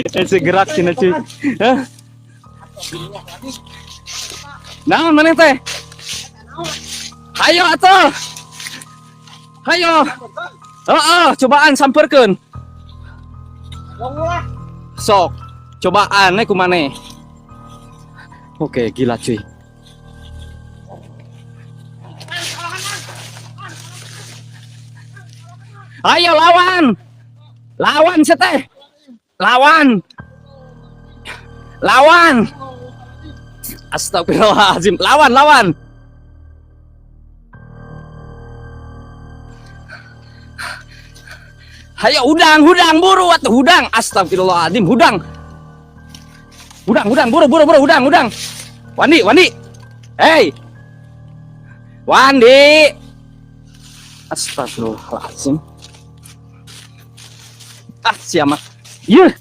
Segera cenah, cuy. Hah? Naon maneh teh? Hayo atuh. Hayo. Oh, cobaan samperkeun. Sok, cobaan ku maneh. Oke, gila, cuy. Ayo lawan. Lawan teh. Lawan. Lawan. Astagfirullahaladzim. Lawan, lawan. Hayo hudang, hudang, buru atuh hudang. Astagfirullahaladzim, hudang. Hudang, hudang, buru, buru, buru, hudang, hudang. Wandi, Wandi. Hey. Wandi. Astagfirullahaladzim. Ah, siapa? Iya.